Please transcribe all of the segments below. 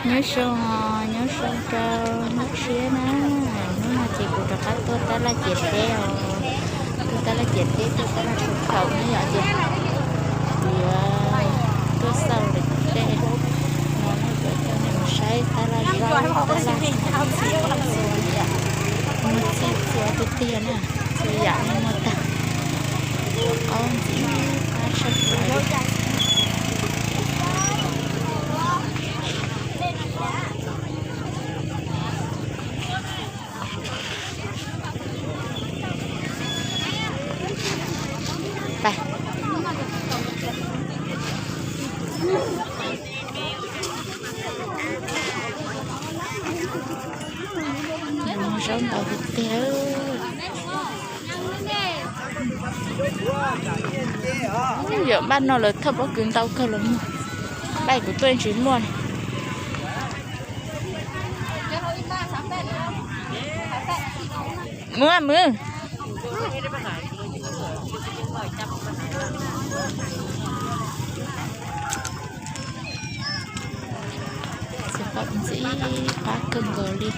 Nyob zoo, nyob zoo rau hnub tshiab na. Hnub no ces kuv rov qab tuaj tab laj ciam teb os. Tuaj tab laj ciam teb, tuaj tab laj khaum khaum na yom, ces kuv yuav tuaj xauj lawv tej no na, kuv coj nej mus saib tab laj zaub, tab laj txi, muaj txi txhua tiag tiag na, txhua yam muaj tag. Qaub ntxiv qab tshaj plaws. Zaub ntau tiag tiag. Yog npaj no lawv thauj pob kws ntau kawg los muag. Npaj kuv tuaj tsis muaj li. Muag mwv. Txiv qaub ntxiv qab kawg nkaus li.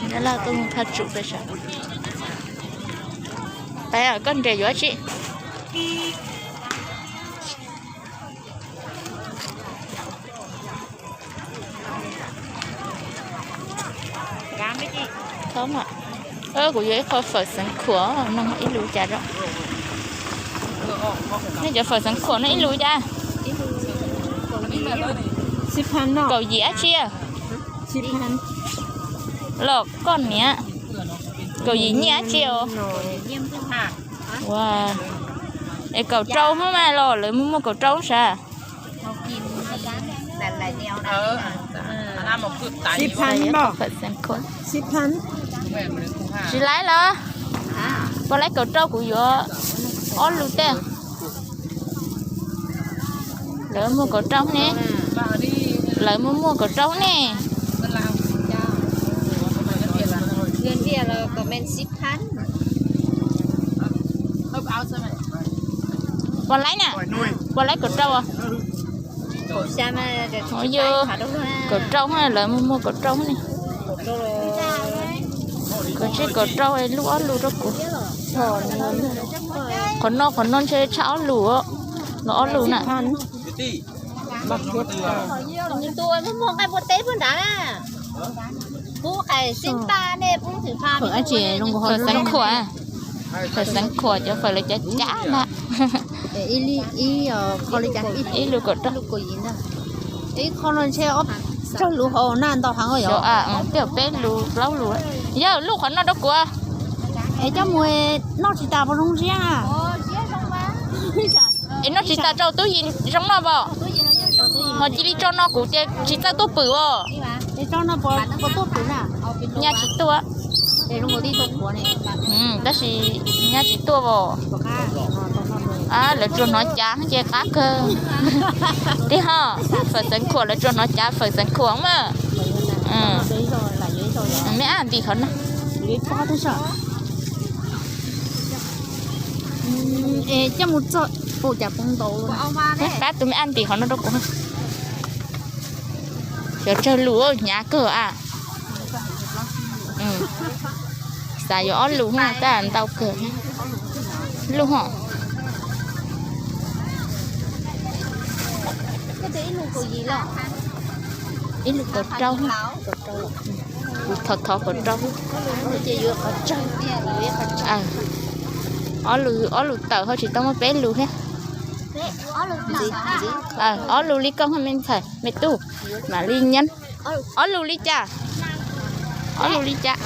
Nyob Laj tuaj mus phaj tsum peb sav. Peb, koj nres yuav tsi? Kuv yuav ib qho fawm xeev khuam no ib lus cas rau. Nej cov fawm xeev khuam no ib lus cas? Kaum yim dab tsi? Los koj niam, kaum yim nyiaj dab tsi os? Ua, es kaum rau hub mas los lawv muaj muaj kaum rau sav. Tsis laib los? Puas laib kaum rau kuv yuav ob lus tej. Lawv muaj kaum rau ne. Lawv muaj muaj kaum rau ne. Puas laib na? Puas laib kaum rau? Yog kaum rau, lawv muaj muaj kaum rau ne. Kaum tsib kaum rau lub ob lus rau kuv. Qhov no qhov no ntshe tshaj ob lus, los ob lus na. Fawm xeev khuam, fawm xeev khuam cov fawm lawv cav cav ntag. Ib lus kaum rau. Ib qho no ntshe ob phav tsawg lus hauv na, ntau heev os. Yog, twb peb lus plaub lus. Yog lub qhov no rau kuv. Es coj mus noj tsis tas puas zoo ziab? Es noj tsis tas rau tub yim zoo noj pom. Ho cia li tso no kuv tias tsis txawj tuaj pwm os. Nyab tsis tuaj. Tab sis nyab tsis tuaj os. Lawv tsuas hnov cav ces qab kawg. Tib ho, fawm xeev khuam lawv tsuas hnov cav fawm xeev khuam mas. Me ab ntim qhov no. Pab tus me ab ntim qhov no rau kuv. Cov tsawg lus hnyav kawg a. Xav yuav ob lus tab ntau kawg. Lub ho. Ib lus kaum rau. Kuv thov thov kaum rau. Ob lus tawm ho tsis tau muaj peb lus thiab. Ob lus li koj me ntxhais me tub, mam li nyab. Ob lus li cas? Ob lus li cas?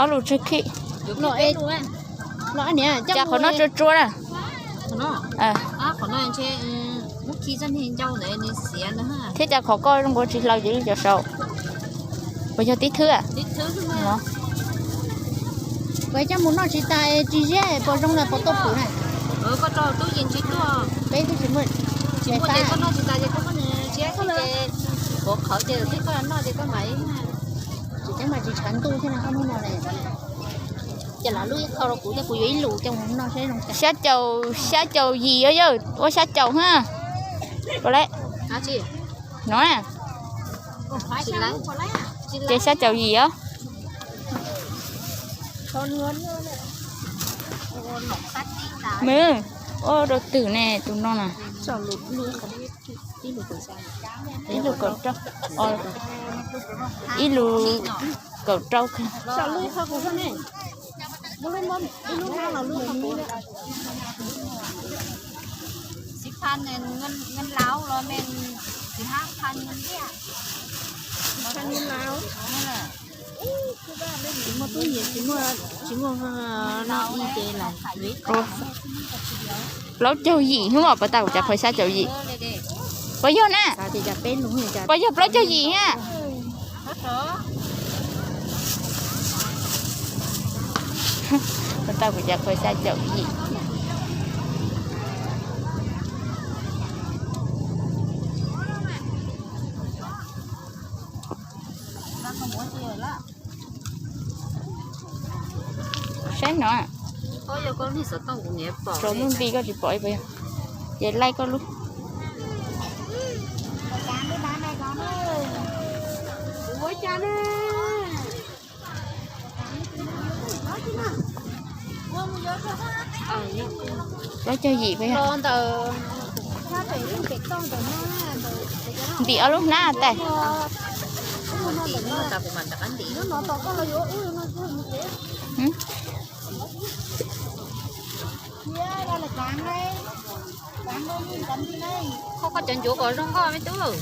Ob lus tsawg khij. Cas qhov no tsuas tsuas na. Thiab cas qhov koj zoo nkaus tsis hlaws ces li cov saud. Puas yog tib thwb? Puas coj mus noj tsis tas tsis ziab puas zoo na puas tuaj pum na? Peb twb tsis muaj. Tsis teeb mas tsis tshav ntuj thiab no koj muab no ne. Ces los lub ib qho rau kuv thiab kuv yuav ib lus coj mus noj saib zoo cas. Xya caum, xya caum yim yawg, ua xya caum ha. Puas laib? No, ces xya caum yim os. Nws ua rau twm ne tus no na. Ib lus kaum rau, ib lus kaum rau. Plaub caug yim hnub os, puas tas kuv cov qhov xya caum yim? Puas yog na? Puas yog plaub caug yim ha? Puas tas kuv cov qhov xya caum yim? Saib no. Rau lub npi koj tsis pom ib puas yog? Ces laij koj lub. Plaub caug yim puas yog? Ntim ob lub hnab tas. Koj cov ncuav kom zoo nkauj me tub.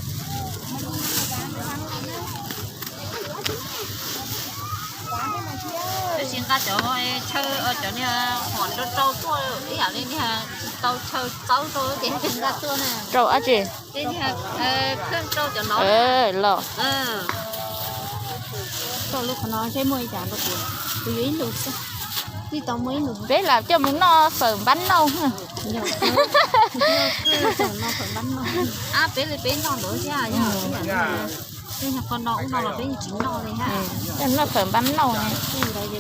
Tab sis nqa cov chaw, cov niag hom rau rau tuaj ib yam li niag tsis tau chaw txawb rau ces nqa tuaj na. Rau dab tsi? Los. Koj lub qhov no seb muaj ib cas rau kuv, kuv yuav ib lus xwb. Tsis tau muaj ib lus. Peb lam coj mus noj fawm npab nauj. Peb li peb noj ntawd thiab, peb qho no ub no los peb yeej tsis noj li ha. Noj fawm npab nauj.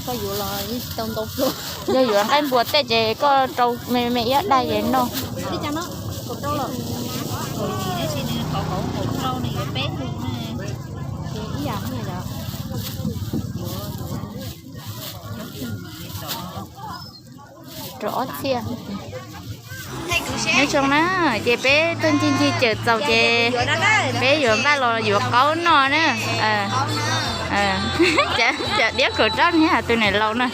Koj yuav los tau ntau pluag. Yog yuav nqaij npua tej ces koj rau me me ib daim ces noj. Rau ob txhiab. Nyob zoo na, ces peb tuaj ncig ncig cawm txaus ces peb yuav npaj los yuav qaub noj na. Cov diab kaum rau niag tus niam laus na,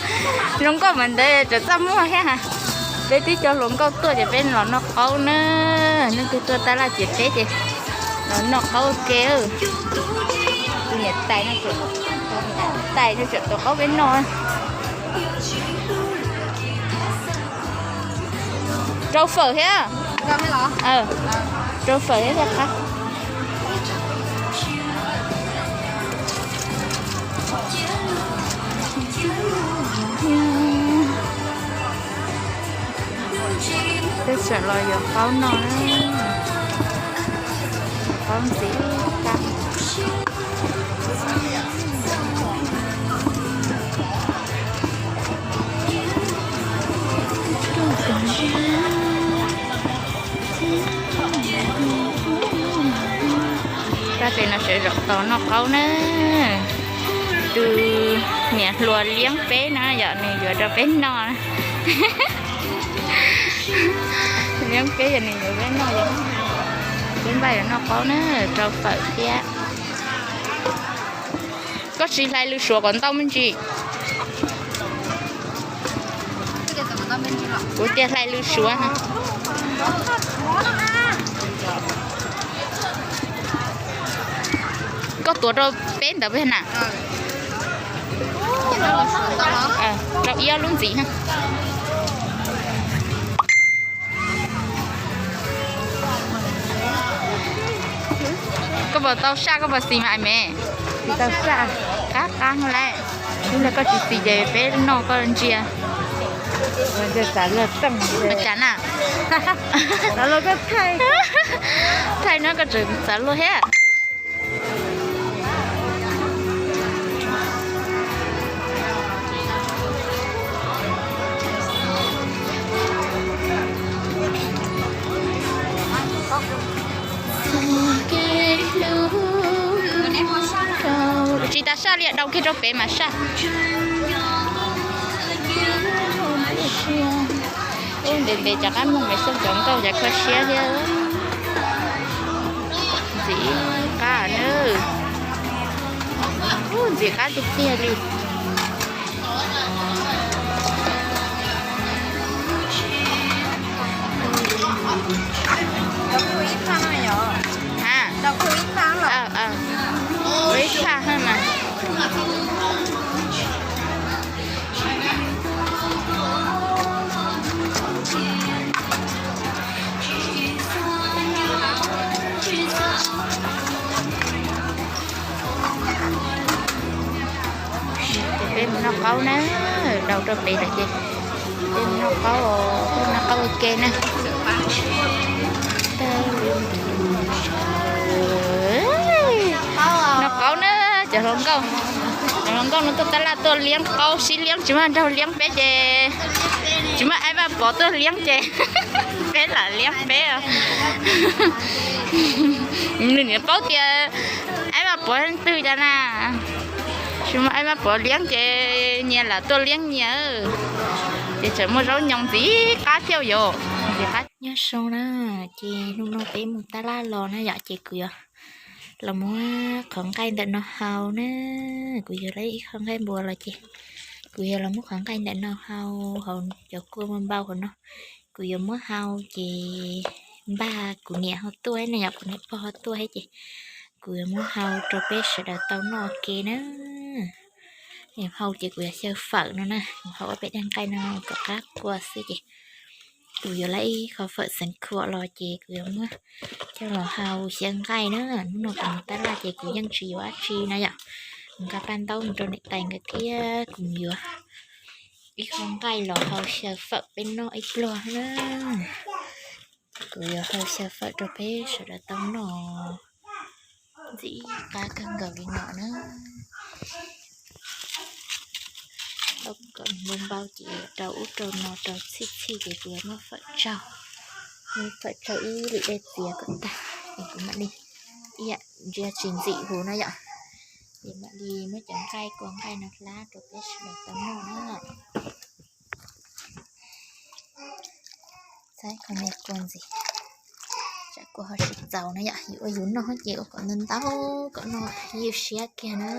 zoo nkauj mas ntawd tseem txaj muag thiab ha. Peb twb coj hluas nkauj tuaj ces peb los noj qaub na. Leej twg tuaj taj laj ces peb ces los noj qaub ua ke. Tus niam tais no, tais no tseem tuav qaub peb noj. Rau fawm thiab. Rau fawm thiab thiaj qab. Peb tseem los yuav qaub noj na. Qaub ntxiv qab. Tab sis no sawv zaum tos noj qaub na. Tus niam hluas liab peb na yom, nws yuav rau peb noj. Liab peb yog nws yuav peb noj yom. Peb npaj yuav noj qaub na, rau fawm thiab. Koj tsis hlais lws suav kom ntau me ntsis. Kuv tias hlais lws suav. Koj tuav rau peb ntawd peb na. Rau ib ob lub ntxiv. Puas tau saj koj puas xis mas me? Tsis tau saj. Qab qab lawm. Ib ntawd koj tsis xis ces peb noj koj ntsia. Cas na? Thaij no koj tseem txav luag thiab. Tsis tas saj li, dhau kiag rau pem mas saj. Ub, ntev ntev cov qab moog, pem xyoo cov nkauj ces kho siab thiab. Ntxim qab na. Ub, ntxim qab tiag tiag li. Ua ib phaj hab mas. Ces peb mus noj qaub na, dhau rau pem lawm ces peb mus noj qaub, peb mus noj qaub ua ke na. Noj qaub na, cov hluas nkauj, cov hluas nkauj no tuaj tab laj tuaj liab qaub sib liab, tsis muaj nraug liab peb ces, tsis muaj aib Vaj Pov tuaj liab ces peb lam liab peb. Nws niam paub tias aib Vaj Pov leej twg cas na. Tsis muaj aib Vaj Pov liab ces nyias lam tuaj liab nyias. Ces tseem muaj zaub nyoos ntxim qab thiab yom. Ntxim qab. Nyob zoo na, ces hnub no peb mus tab laj los na yom, ces kuv yuav los muab qhov nqaij ntawm no hau na. Kuv yuav lawm ib qho nqaij npua los ces kuv yuav los muab qhov nqaij ntawm no hau, hauv cov kua npau hauv no. Kuv yuav muab hau ces npaj kuv niam ho tuaj na yom, kuv niam pog ho tuaj thiab ces kuv yuav muab hau rau peb sawv daws tau noj ua ke na. Hau ces kuv yuav xyaw fawm no na, kuv hau ob peb daim nqaij no kom qab kua xwb ces kuv yuav lawm ib qho fawm xeev khuam los ces kuv yuav muab coj los hau xyaw nqaij na. Hnub no kuv mus tab laj ces kuv yeej tsis yuav dab tsi na yom. Kuv nqa paj ntaub mus rau niam tais nkawd thiab kuv yuav ib qho nqaij los hau xyaw fawm peb noj ib pluag na. Kuv yuav hau xyaw fawm rau peb sawv daws tau noj ntxim qab kawg nkaus li no na. Kom npau npau ces rau ub rau no rau txhij txhij ces kuv yuav muab fawm tsau, muab fawm tsau ib lwm dej txias kom tag es kuv mam li, ib yam ntsia tsis ntxim huv no yom. Ces mam li muab cov nqaij kua nqaij no hlab rau peb sawv daws tau noj na. Saib qhov niag kua ntxiv, tsam kua ho tsis txaus na yom, yus ua yus noj ces ua kom ntau ntau kom noj ywj siab kiag na.